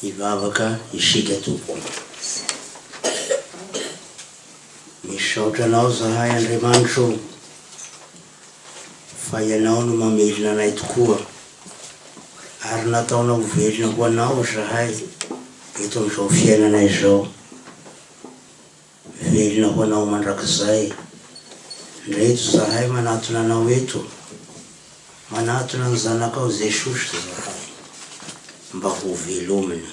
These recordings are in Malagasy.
Hivavaka isika tompoko. Misaotra Anao zahay Andriamanitra o, fa Ianao no mamelona anay tokoa, ary nataonao ho velona ho Anao zahay eto amin'izao fiainanay izao. Velona ho Anao mandrakizay. Ndreto zahay manatona Anao eto, manatona ny Zanakao Jesosy zahay, mba ho velomina.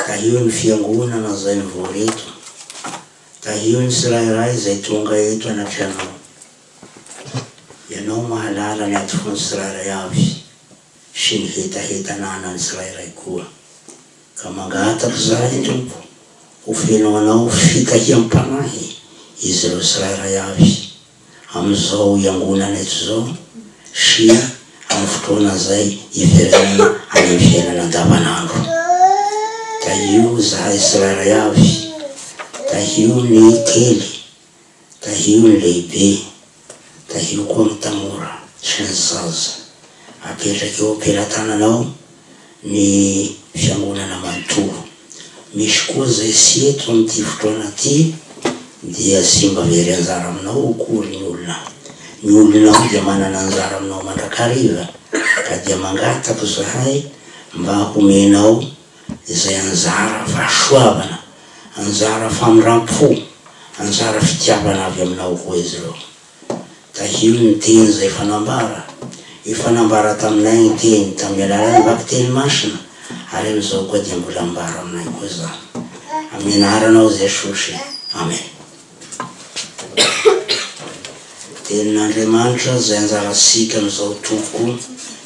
Tahio ny Fiangonana izay mivory eto, tahio ny tsirairay izay tonga eto anatrehanao. Ianao mahalala ny ati-fon'ny tsirairay avy sy ny hetaheta ananan'ny tsirairay koa. Ka mangataka izahay, Tompo, ho feno Anao fitahiam-panahy izy ireo tsirairay avy, amin'izao iangonana eto izao sy amin'ny fotoana izay hiverenana any amin'ny fiainana andavanandro. Tahio izahay tsirairay avy, tahio ny kely, Tahio ny lehibe, tahio koa ny tanora sy ny zaza. Apetraka eo am-pelatananao ny fiangonana manontolo. Misy koa izay tsy eto amin'ity fotoana ity dia tsy mba very anjara aminao akory ny olona. Ny olonao dia manana anjara aminao mandrakariva ka dia mangataka izahay mba homenao izay anjara fahasoavana, anjara famindram-po, anjara fitiavana avy aminao koa izy ireo. Tahio ny teny izay efa nambara, efa nambara taminay ny teny tamin'ny alalan'ny vakiteny masina, ary amin'izao koa dia mbola ambara aminay koa izany. Amin'ny anaranao Jesosy. Amen. Tenin'Andriamanitra izay anjarantsika amin'izao tompoko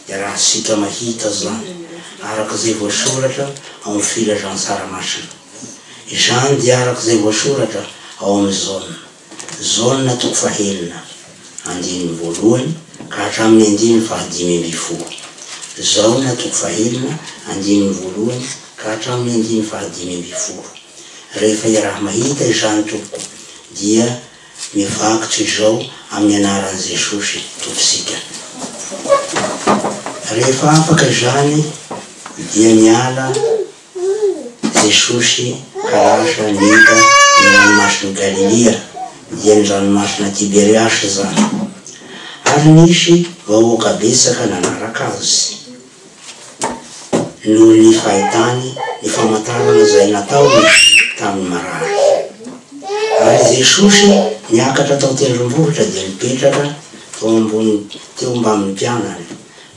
iarahantsika mahita izany araka izay voasoratra ao amin'ny filazantsara masina. Izany dia araka izay voasoratra ao amin'ny Jaona. Jaona toko fahenina, andininy voalohany ka hatramin'ny andininy fahadimy ambinifolo. Jaona toko fahenina, andininy voalohany ka hatramin'ny andininy fahadimy ambinifolo. Rehefa iaraha-mahita izany tompoko dia mivaky toy izao amin'ny anaran'i Jesosy Tompontsika. Rehefa afaka izany dia niala Jesosy ka lasa nita ny ranomasin'i Galilia, dia ny ranomasina Tiberiasy izany. Ary nisy vahoaka betsaka nanaraka Azy. noho ny fahitany ny famantarana izay nataony tamin'ny marary. Ary Jesosy niakatra tao an-tendrombohitra dia nipetraka tao ambony teo mbamin'ny mpianany,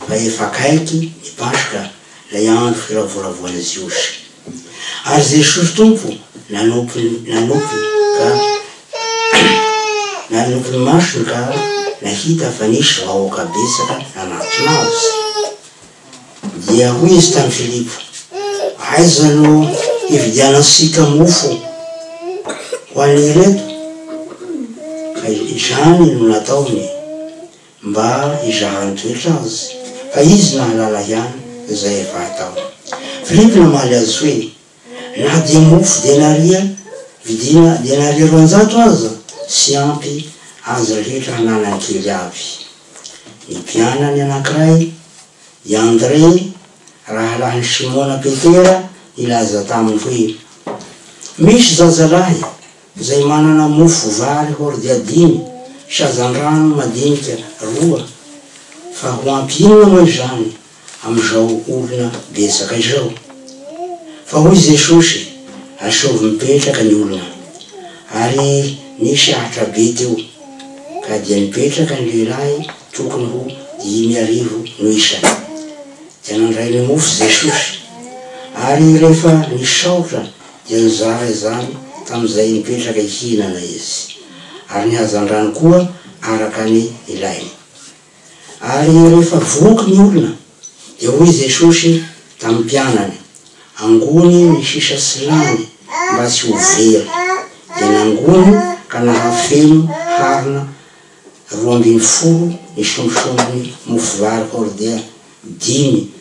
fa efa akaiky ny Paska, ilay andro firavoravoan'ny Jiosy. Ary Jesosy Tompo nanopy nanopy ka nanopy ny masony ka nahita fa nisy vahoaka betsaka nanatona Azy. Dia hoy Izy tamin'i Filipo, Aiza no hividianantsika mofo ho an'ireto? Ka izany no nataony mba hizahany toetra Azy, fa Izy nahalala ihany izay efa hatao. Filipo namaly Azy hoe, Na dia mofo denaria vidina denaria 200 aza tsy ampy azy rehetra hananany kely avy. Ny mpianany anankiray, i Andre, rahalahin'i Simona Petera, nilaza taminy hoe, Misy zazalahy izay manana mofo vary hôrdia dimy sy hazandrano madinika roa, fa ho ampy inona moa izany amin'izao olona betsaka izao. Fa hoy Jesosy, Asovy mipetraka ny olona. Ary nisy ahitra be teo, ka dia nipetraka ny lehilahy tokony ho 5000 no isany. Dia nandray ny mofo Jesosy, ary rehefa nisaotra dia nizara izany tamin'izay nipetraka hihinana Izy, ary ny hazandrano koa araka ny ilainy. Ary rehefa voky ny olona, dia hoy Jesosy tamin'ny mpianany, Angony ny sisa sy lany mba tsy ho very. Dia nangony ka nahafeno harona 12 ny sombintsombiny mofo vary hordea dimy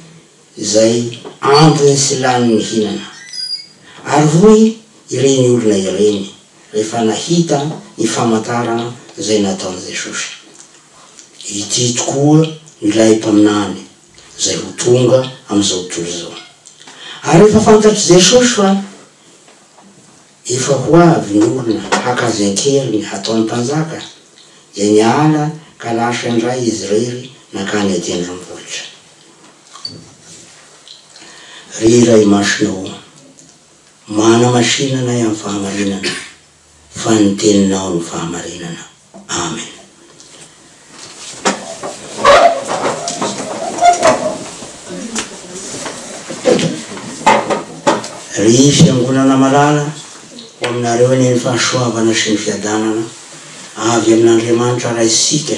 izay ambiny sy lany nihinana. Ary hoy ireny olona ireny rehefa nahita ny famantarana izay nataon'i Jesosy, Ity tokoa no ilay Mpaminany izay ho tonga amin'izao tontolo izao. Ary rehefa fantatr'i Jesosy fa efa ho avy ny olona haka azy an-keriny hataony mpanjaka, dia niala ka lasa indray izy irery nankany an-tendrombohitra. Ry Ray Masina ô, manamasina anay amin'ny fahamarinana, fa ny teninao no fahamarinana. Amen. Ry Fiangonana malala, ho aminareo anie ny fahasoavana sy ny fiadanana avy amin'Andriamanitra Raintsika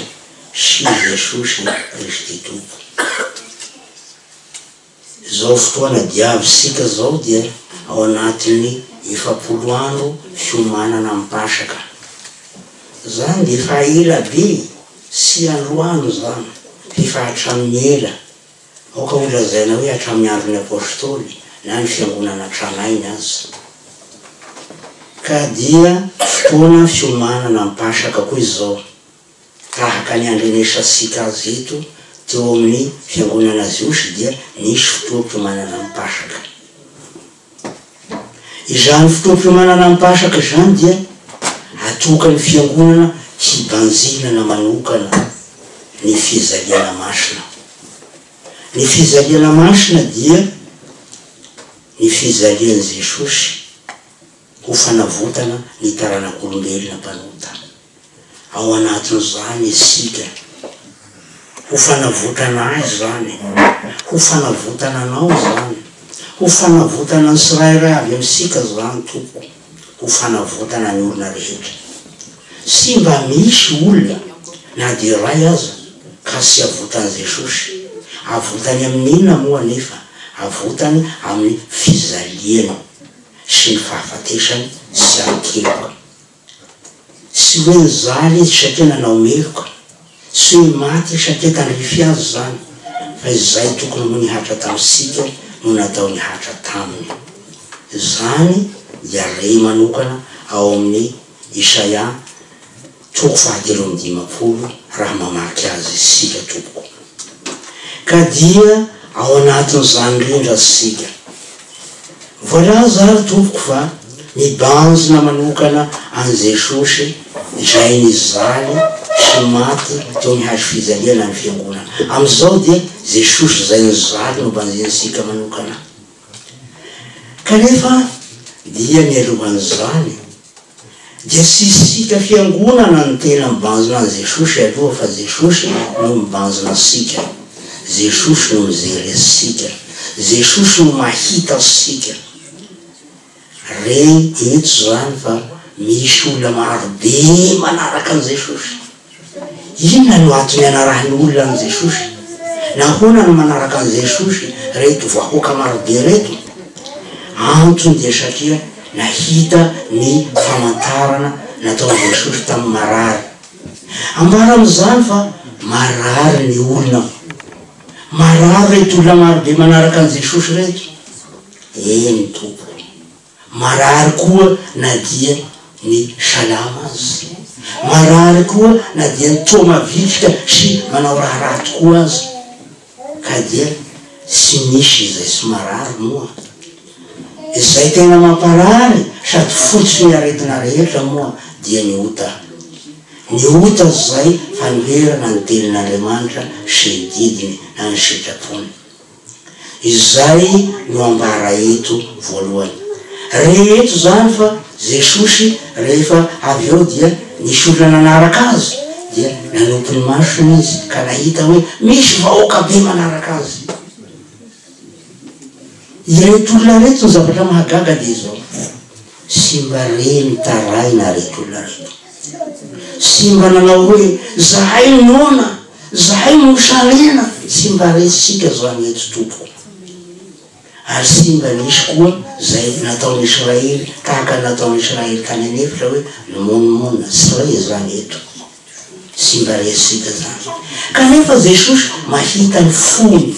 sy Jesosy Kristy Tompo. Izao fotoana diavintsika izao dia ao anatin'ny 40 andro fiomanana amin'ny Pasaka. Izany dia efa ela be, tsy androany izany, fa efa hatramin'ny ela, aoka ho lazaina hoe hatramin'ny andron'ny Apostoly na ny Fiangonana tranainy aza. Ka dia fotoana fiomanana amin'ny Pasaka koa izao. Tahaka ny andrenesantsika azy eto, teo amin'ny Fiangonana Jiosy dia nisy fotoam-piomanana ny Pasaka. Izany fotoam-piomanana ny Pasaka izany dia atokan'ny Fiangonana hibanjinana manokana ny fijaliana masina. Ny fijaliana masina dia ny fijalian'i Jesosy ho fanavotana ny taranak'olombelona mpanota. Ao anatin'izany isika. Ho fanavotana ahy izany. Ho fanavotana anao izany. Ho fanavotana ny tsirairay avy amintsika izany, Tompoko. Ho fanavotana ny olona rehetra. Tsy mba misy olona, na dia iray aza, ka tsy avotan'i Jesosy. Avotany amin'ny inona moa anefa? Avotany amin'ny fijaliany sy ny fahafatesany tsy an-keloka. Tsy hoe nijaly izy satria nanao meloka, tsy hoe maty izy satria tandrify azy izany, fa izay tokony ho nihatra tamintsika no natao nihatra taminy. Izany dia re manokana ao amin'ny Isaia toko fahatelo amby dimampolo raha mamaky azy isika tompoko. Ka dia ao anatin'izany indrindra isika. Voalaza ary tompoko fa mibanjina manokana an'i Jesosy izay nijaly sy maty teo amin'ny hazo fijaliana ny fiangonana. Amin'izao dia Jesosy izay nijaly no banjinintsika manokana. Kanefa dia mialohan'izany dia tsy isika fiangonana no tena mibanjina an'i Jesosy aloha fa Jesosy no mibanjina antsika, Jesosy no mijery antsika, Jesosy no mahita antsika. Re eto izany fa misy olona maro be manaraka an'i Jesosy. Inona no antony anarahan'ny olona an'i Jesosy? Nahoana no manaraka an'i Jesosy ireto vahoaka marobe ireto? Antony dia satria nahita ny famantarana nataon'i Jesosy tamin'ny marary. Ambara amin'izany fa marary ny olona. Marary ireto olona marobe manaraka an'i Jesosy ireto. Eny tompoko. Marary koa na dia ny salama aza. Marary koa na dia ny toa mavitrika sy manao raharaha tokoa aza. Ka dia tsy misy izay tsy marary moa. Izay tena mamparary sady fototry ny aretina rehetra moa dia ny ota. Ny ota izay fanoherana ny tenin'Andriamanitra sy ny didiny na ny sitrapony. Izay no ambara eto voalohany. Re eto izany fa Jesosy rehefa avy eo dia nisy olona nanaraka Azy dia nanopy ny masony Izy ka nahita hoe misy vahoaka be manaraka Azy. Ireto olona ireto ny zavatra mahagaga dia izao, tsy mba re nitaraina ireto olona ireto. Tsy mba nanao hoe zahay noana. Zahay mosarena tsy mba resintsika zany eto tompoko. Ary tsy mba nisy koa zay nataon'i Israely tahaka ny nataon'i Israely tany an'efitra hoe nimonomonona, tsy re zany eto. Tsy mba resintsika zany. Kanefa Jesosy mahita ny fony,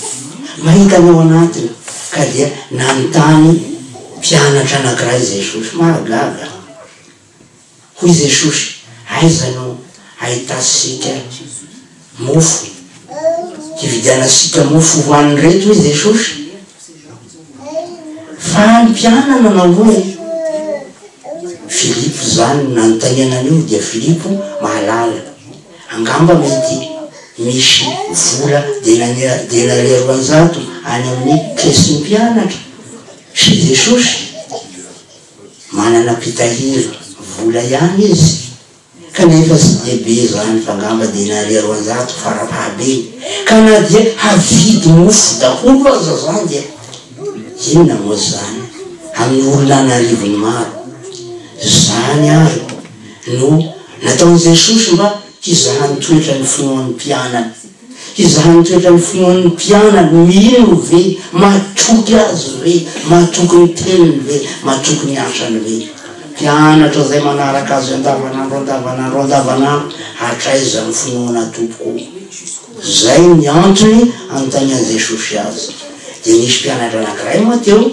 mahita ny ao anatiny, ka dia nanontany mpianatra anankiray Jesosy. Mahagaga. Hoy Jesosy, Aiza no ahitantsika mofo hividianantsika mofo hohanin'ireto? Hoy Jesosy. Fa ny mpianany nanao hoe, Filipo izany no nanontaniana an'io dia Filipo mahalala. Angamba mety misy vola denaria 200 any amin'ny kesin'ny mpianatra sy Jesosy. Manana mpitahiry vola ihany izy. Kanefa tsy dia be izany fa angamba denaria 200 farafahabeny, ka na dia havidy mofo daholo aza izany dia inona moa izany amin'ny olona an'arivony maro? Izany ary no nataon'i Jesosy mba hizahany toetra ny finoan'ny mpianany. Hizahany toetra ny finoan'ny mpianany, mino ve, matoky Azy ve, matoky ny teniny ve, matoky ny asany ve. Mpianatra izay manaraka Azy andavanandro, andavanandro, andavanandro, hatraiza ny finoana tompoko? Izay ny antony anontanian'i Jesosy azy. Dia nisy mpianatra anankiray moa teo,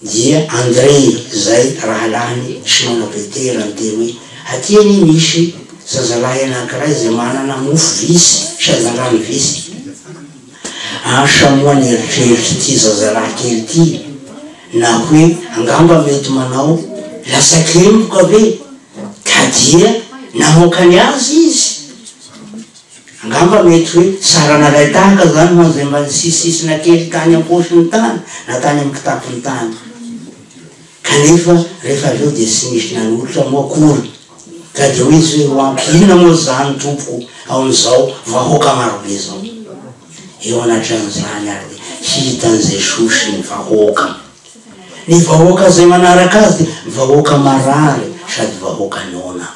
Dia Andrey izay rahalahin'i Simona Petera niteny hoe, Aty anie misy zazalahy anankiray izay manana mofo visy sy hazandrano visy. Asa moa ny eritreritr'ity zazalahy kely ity na hoe angamba mety manao latsakemboka ve ka dia namoaka ny azy izy? Angamba mety hoe sara nalain-tahaka izany ho an'izay mba nisisisina kely tany am-paosiny tany na tany amin'ny kitapony tany. Kanefa rehefa avy eo dia tsy nisy nanolotra moa akory. Ka dia hoy izy hoe, Ho ampy inona moa izany, Tompoko, ao amin'izao vahoaka marobe izao? Eo anatrehan'izany ary dia hitan'i Jesosy ny vahoaka. Ny vahoaka izay manaraka Azy dia vahoaka marary sady vahoaka noana.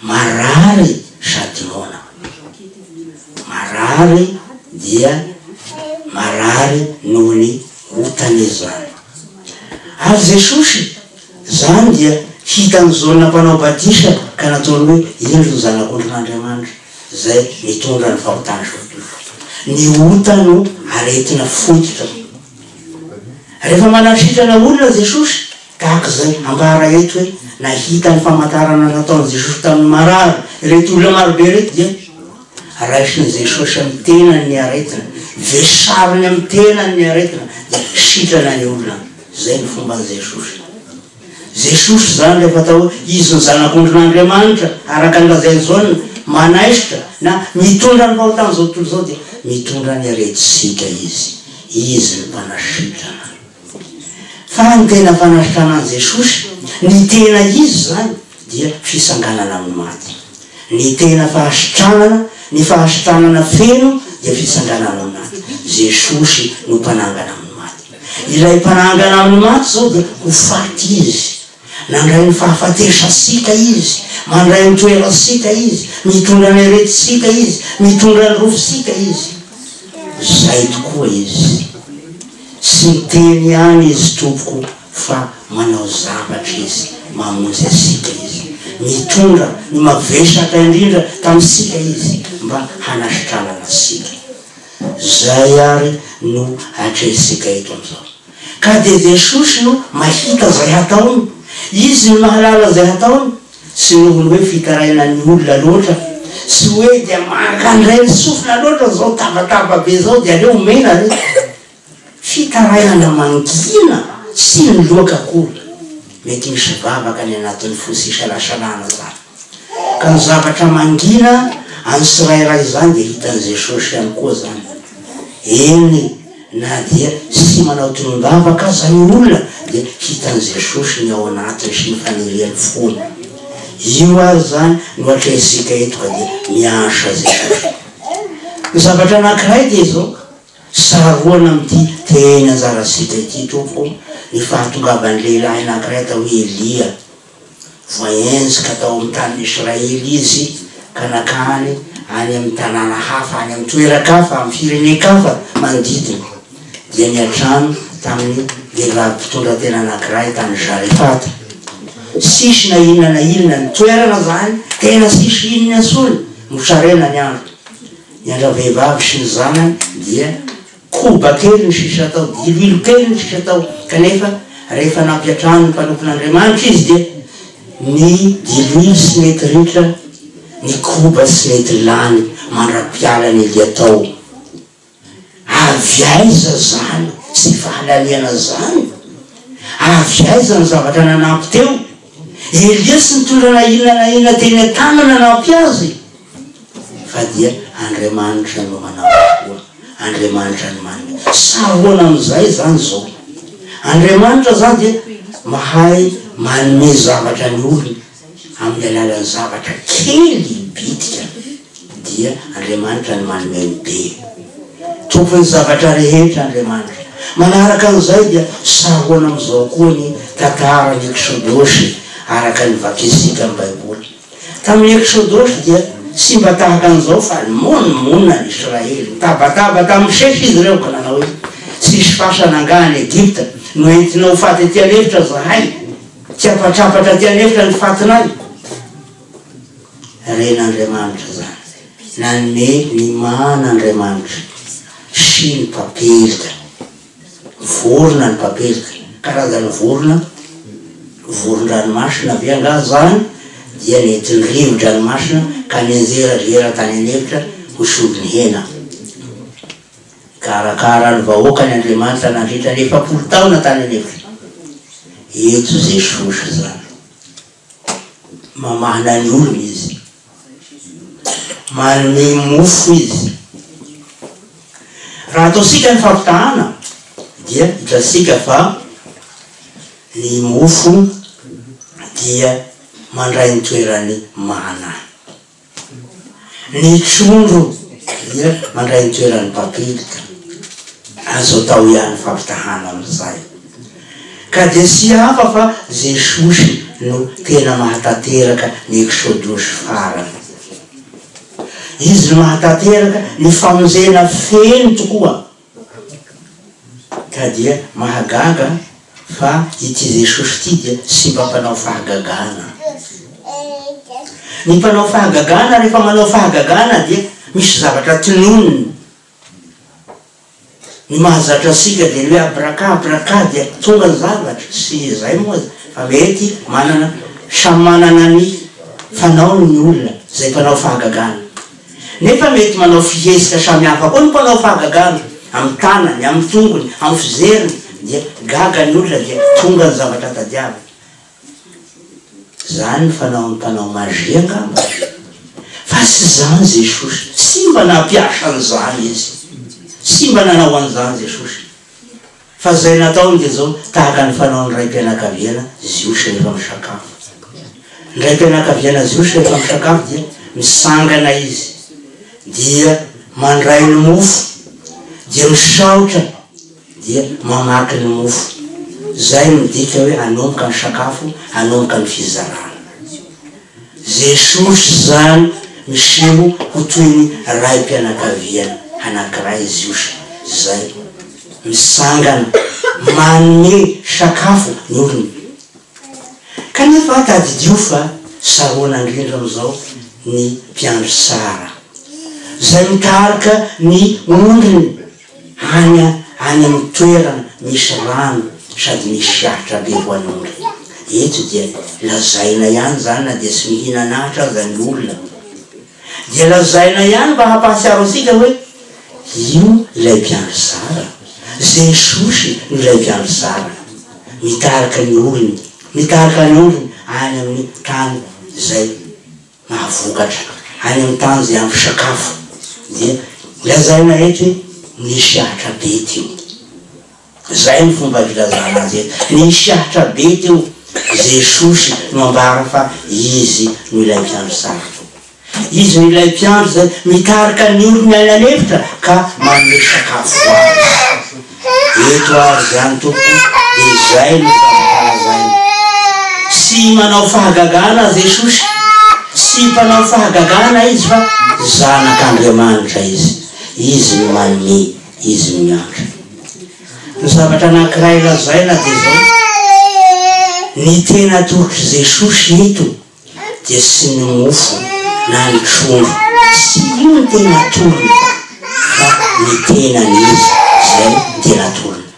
Marary sady noana. Marary dia marary noho ny otany izany. Ary Jesosy izany dia hitan'i Jaona mpanao batisa ka nataony hoe, Indro ny Zanak'ondrin'Andriamanitra izay mitondra ny fahotan'izao tontolo izao. Ny ota no aretina fototra. Rehefa manasitrana olona Jesosy Tahaka izay ambara eto hoe nahita ny famantarana nataon'i Jesosy tamin'ny marary ireto olona marobe ireto dia raisin'i Jesosy amin'ny tenany ny aretina, vesariny amin'ny tenany ny aretina dia sitrana ny olona. Izay ny fomban'i Jesosy. Jesosy izany rehefa atao hoe Izy no Zanak'ondrin'Andriamanitra araka ny lazain'i Jaona, manaisotra na mitondra ny fahotan'izao tontolo izao dia mitondra ny aretintsika Izy. Izy no mpanasitrana. Fa ny tena fanasitranan'i Jesosy, ny tena izy izany, dia fitsanganana amin'ny maty. Ny tena fahasitranana, ny fahasitranana feno dia fitsanganana amin'ny maty. Jesosy no mpanangana amin'ny maty. Ilay mpanangana amin'ny maty izao dia ho faty Izy. Nandray ny fahafatesantsika Izy, mandray ny toerantsika Izy, mitondra ny aretintsika Izy, mitondra ny rofintsika Izy. Izay tokoa Izy. Tsy miteny ihany izy tompoko fa manao zavatra izy, mamonjy antsika izy. Mitondra ny mavesatra indrindra tamintsika izy mba hanasitranana antsika. Zay ary no atrehintsika eto amizao. Ka dia Jesosy no mahita zay hataony, Izy no mahalala zay hataony, tsy noho ny hoe fitarainan'ny olona loatra, tsy hoe dia mankandray ny sofina loatra zao tabataba be zao dia aleo omena re. Fitarainana mangina tsy miloaka akory. Mety misy vavaka any anatin'ny fo sy isalasalana izany. Ka ny zavatra mangina an'ny tsirairay izany dia hitan'i Jesosy ihany koa izany. Eny na dia tsy manao tonom-bavaka aza ny olona dia hitan'i Jesosy ny ao anatiny sy ny fanirian'ny fony. Io ary izany no atrehintsika eto ka dia miasa Jesosy. Ny zavatra anankiray dia izao, Tsaroana amin'ity teny anjarantsika ity, Tompoko, ny fahatongavan'ny lehilahy anankiray atao hoe Elia. Voaenjika tao amin'ny tanin'i Israely izy ka nankany any amin'ny tanàna hafa, any amin'ny toeran-kafa, amin'ny firenen-kafa manodidina. Dia niantrano tamin'ny vehivavy mpitondra tena anankiray tany Zarefata. Tsisy na inona na inona ny toerana izany, tena tsisy inona intsony, mosarena ny andro. Ny an-dravehivavy sy ny zanany dia koba kely ny sisa tao, diloilo kely ny sisa tao, kanefa rehefa nampiantrano ny mpanompon'Andriamanitra izy dia ny diloilo tsy nety ritra, ny koba tsy nety lany mandra-pialan'i Elia tao. Avy aiza izany? Tsy fahalaliana izany. Avy aiza ny zavatra nanampy teo? Elia tsy nitondra na inona na inona teny an-tany nanampy azy, fa dia Andriamanitra no manampy tokoa. Andriamanitra no manome. Saroana amin'izay izany izao. Andriamanitra izany dia mahay manome zavatra ny olony amin'ny alalan'ny zavatra kely bitika. Dia Andriamanitra no manome ny be. Tompon'ny zavatra rehetra Andriamanitra. Manaraka an'izay dia saroana amin'izao koa ny tantaran'ny Eksodosy araka ny vakintsika amin'ny Baiboly. Tamin'ny Eksodosy dia tsy mba tahaka an'izao fa nimonomonona ny Israely. Nitabataba tamin'i Mosesy izy ireo ka nanao hoe, Tsisy fasana angaha any Egypta no entinao ho faty aty an'efitra izahay? Tsy ampatrapatra aty an'efitra ny fatinay? Ren'Andriamanitra izany. Nanome ny mana Andriamanitra sy ny papelika. Vorona ny papelika. Karazana vorona, voron-dranomasina ve angaha izany? Dia nentin'ny rivo-dranomasina ka nianjerazera tany an'efitra ho solon'ny hena. Nikarakara ny vahoakany Andriamanitra nandritra ny 40 taona tany an'efitra. Eto Jesosy izany. Mamahana ny olona izy. Manome mofo izy. Raha ataontsika ny fampitahana dia hitantsika fa ny mofo dia mandray ny toeran'ny mana. Ny trondro dia mandray ny toeran'ny mpapilika. Azo atao ihany fampitahana amin'izay. Ka dia tsy hafa fa Jesosy no tena mahatanteraka ny Eksodosy farany. Izy no mahatanteraka ny famonjena feno tokoa. Ka dia mahagaga fa ity Jesosy ity dia tsy mba mpanao fahagagana. Ny mpanao fahagagana rehefa manao fahagagana dia misy zavatra tononiny. Ny mahazatra antsika dia ny hoe abraka abraka dia tonga ny zavatra, tsy izay moa fa mety manana, samy manana ny fanaony ny olona izay mpanao fahagagana. Nefa mety manao fihetsika samihafa koa ny mpanao fahagagana, amin'ny tanany, amin'ny tongony, amin'ny fizeriny, dia gaga ny olona dia tonga ny zavatra tadiaviny. Izany ny fanaon'ny mpanao magie angamba? Fa tsy izany Jesosy, tsy mba nampiasa an'izany Izy, tsy mba nanao an'izany Jesosy. Fa izay nataony dia izao, tahaka ny fanaon'ny raim-pianakaviana jiosy rehefa misakafo. Ny raim-pianakaviana jiosy rehefa misakafo dia misangana izy, dia mandray ny mofo, dia misaotra, dia mamaky ny mofo. Izay no midika hoe hanomboka ny sakafo, hanomboka ny fizarana. Jesosy izany miseho ho toy ny raim-pianakaviana anankiray jiosy izay misangana manome sakafo ny olony. Kanefa tadidio fa sarona indrindra amin'izao ny mpiandry tsara, izay mitarika ny ondriny Any any amin'ny toerana misy rano sady misy ahitra be ho an'ny ondry. Eto dia lazaina ihany izany na dia tsy mihinana ahitra aza ny olona. Dia lazaina ihany mba hampahatsiaro antsika hoe io ilay mpiandry zara. Jesosy no ilay mpiandry zara. Mitarika ny olony, mitarika ny ondriny any amin'ny tany izay mahavokatra any amin'ny tany izay ampy sakafo dia lazaina eto hoe nisy ahitra be teo. Izay ny fomba filazana azy eto. Nisy ahitra be teo. Jesosy no ambara fa Izy no ilay mpiandry sarotra. Izy no ilay mpiandry izay mitarika ny olony any an'efitra ka manome sakafo ho azy. Eto ary izany tompoko dia izay no zavatra lazaina. Tsy manao fahagagana Jesosy, tsy mpanao fahagagana Izy fa Zanak'Andriamanitra Izy. Izy no manome, Izy no miandry. Ny zavatra anankiray lazaina dia izao, ny tena atolotr'i Jesosy eto dia tsy ny mofo na ny trondro, tsy io no tena atolony fa ny tenany izy izay no tena atolony.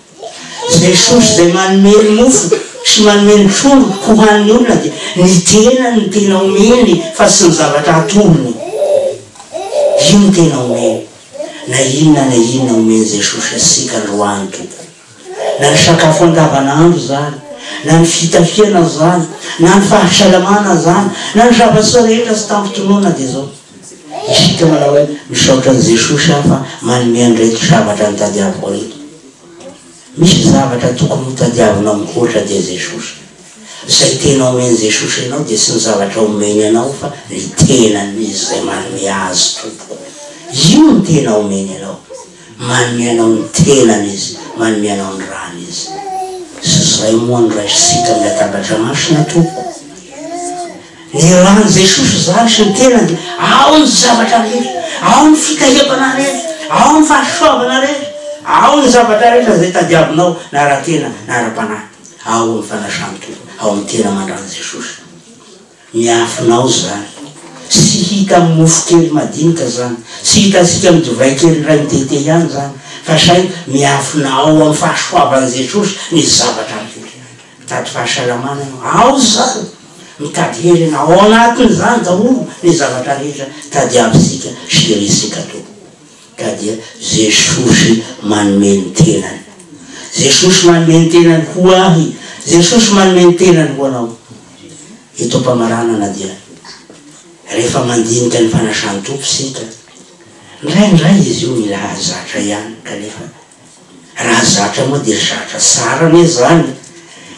Jesosy izay manome ny mofo sy manome ny trondro ho hanin'ny olona dia ny tenany no tena omeny fa tsy ny zavatra atolony. Io no tena omeny. Na inona na inona omen'i Jesosy antsika androany tompoko. Na ny sakafo andavanandro izany, na ny fitafiana izany, na ny fahasalamana izany, na ny zava-tsoa rehetra tsy tampo-tononina dia izao. Isika manao hoe misaotra an'i Jesosy aho fa manome an'ireto zavatra notadiaviko ireto. Misy zavatra tokony hotadiavinao mihoatra dia Jesosy. Izay tena omen'i Jesosy anao dia tsy ny zavatra omeny anao fa ny tenany Izy izay manome azy tompoko. Io no tena omeny anao. Manome anao ny tenany Izy, manome anao ny rany Izy. Sy izay moa no raisintsika amin'ny latabatra masina tompoko. Ny ran'i Jesosy izany sy ny tenany dia ao ny zavatra rehetra, ao ny fitahiam-panahy rehetra, ao ny fahasoavana rehetra, ao ny zavatra rehetra izay tadiavinao na ara-tena na ara-panahy, ao amin'ny fanasan'ny Tompo, ao amin'ny tena aman-dran'i Jesosy. Miafina ao izany. Tsy hita amin'ny mofo kely madinika izany, tsy hitantsika amin'ny divay kely indray mitete ihany izany, fa saingy miafina ao amin'ny fahasoavan'i Jesosy ny zavatra rehetra. Mitady fahasalamana ianao, ao izany! Mitady hery ianao, ao anatin'izany daholo ny zavatra rehetra tadiavintsika sy irintsika Tompo. Ka dia Jesosy manome ny tenany. Jesosy manome ny tenany ho ahy, Jesosy manome ny tenany ho anao. Eto am-pamaranana dia rehefa mandinika ny fanasan'ny Tompo isika, indraindray izy io mila hahazatra ihany kanefa Raha zatra moa dia zatra tsara anie zany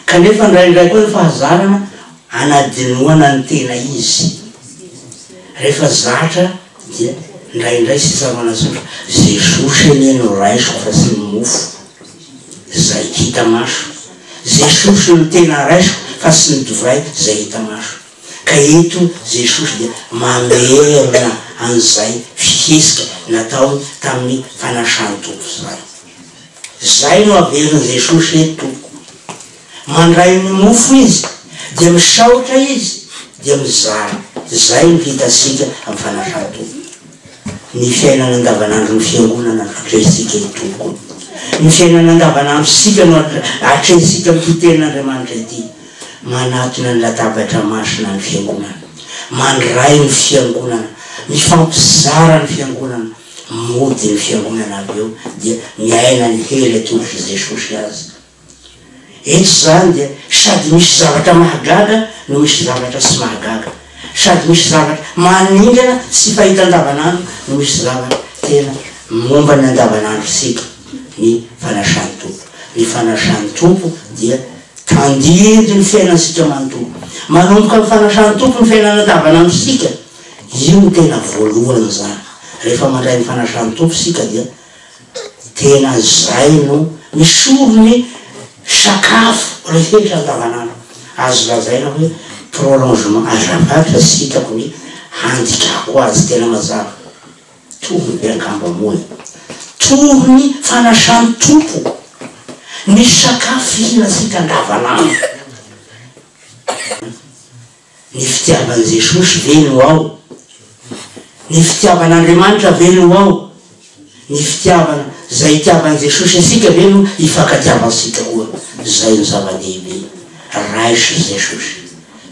kanefa indraindray koa ny fahazarana anadinoana ny tena izy. Rehefa zatra dia indraindray tsy tsaroana intsony fa Jesosy anie no raisiko fa tsy ny mofo izay hita maso, Jesosy no tena raisiko fa tsy ny divay izay hita maso. Ka eto Jesosy dia mamerina an'izay fihetsika nataony tamin'ny fanasan'ny Tompo izay. Izay no averin'i Jesosy eto tompoko. Mandray ny mofo Izy, dia misaotra Izy, dia mizara. Izay no hitantsika amin'ny fanasan'ny Tompo. Ny fiainana andavanandron'ny Fiangonana no atrehintsika eto tompoko. Ny fiainana andavanandrontsika no atrehintsika amin'ity Tenin'Andriamanitra ity. Manatona ny latabatra masina ny Fiangonana, mandray ny Fiangonana, mifampizara ny Fiangonana, mody ny Fiangonana avy eo dia miaina ny hery atolotr'i Jesosy azy. Eto izany dia sady misy zavatra mahagaga no misy zavatra tsy mahagaga, sady misy zavatra maningana sy fahita andavanandro no misy zavatra tena momba ny andavanandrontsika, ny fanasan'ny Tompo. Ny fanasan'ny Tompo dia Tandindon'ny ny fiainantsika manontolo. Manomboka amin'ny fanasan'ny Tompo ny fiainana andavanandrontsika. Io no tena voalohany izany. Rehefa mandray ny fanasan'ny Tompo isika dia tena izay no misolo ny sakafo rehetra andavanandro. Azo lazaina hoe prolongement. Azafady fa tsy hitako ny handikako azy tena mazava. Tohiny ve angamba moa e? Tohiny fanasan'ny Tompo ny sakafo fihinantsika andavanandro. Ny fitiavan'i Jesosy ve no ao? Ny fitiavan'Andriamanitra ve no ao? Ny fitiavana izay itiavan'i Jesosy antsika ve no ifankatiavantsika koa? Izay no zava-dehibe. Raiso Jesosy.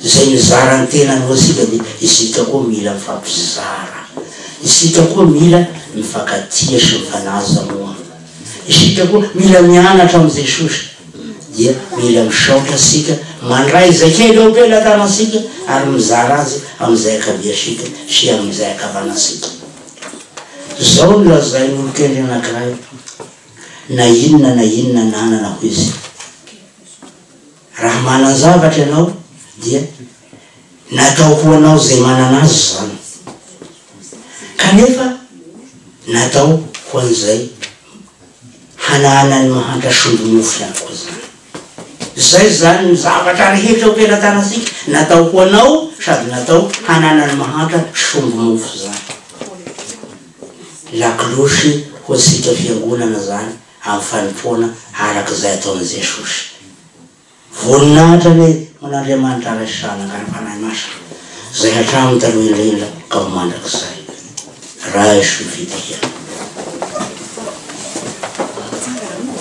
Izay mizara ny tenany ho antsika dia isika koa mila mifampizara. Isika koa mila mifankatia sy mifanaja moa. Isika koa mila mianatra amin'i Jesosy. Dia mila misaotra isika, mandray izay kely eo am-pelatanantsika ary mizara azy amin'izay ankaviantsika sy amin'izay ankavanantsika. Izao no lazain'ny olon-kendry anankiray, Na inona na inona ananana, hoy izy. Raha manan-javatra ianao dia natao ho anao izay manana azy izany. Kanefa natao ho an'izay hananan'ny mahantra sombi-mofo ihany koa izany. Izay izany ny zavatra rehetra eo am-pelatanantsika, natao ho anao sady natao hananan'ny mahantra sombi-mofo izany. Lakolosy ho antsika fiangonana izany. amin'ny fanompoana araka izay ataon'i Jesosy. Voninahitra anie ho an'Andriamanitra Ray sy Zanaka ary Fanahy Masina, izay hatramin'ny taloha indrindra ka ho mandrakizay. Raiso ny fitahiana.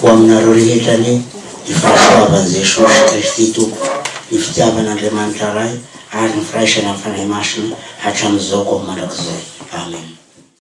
Ho aminareo rehetra anie ny fahasoavan'i Jesosy Kristy Tompo, ny fitiavan'Andriamanitra Ray ary ny firaisana amin'ny Fanahy Masina hatramin'izao ka ho mandrakizay. Amena.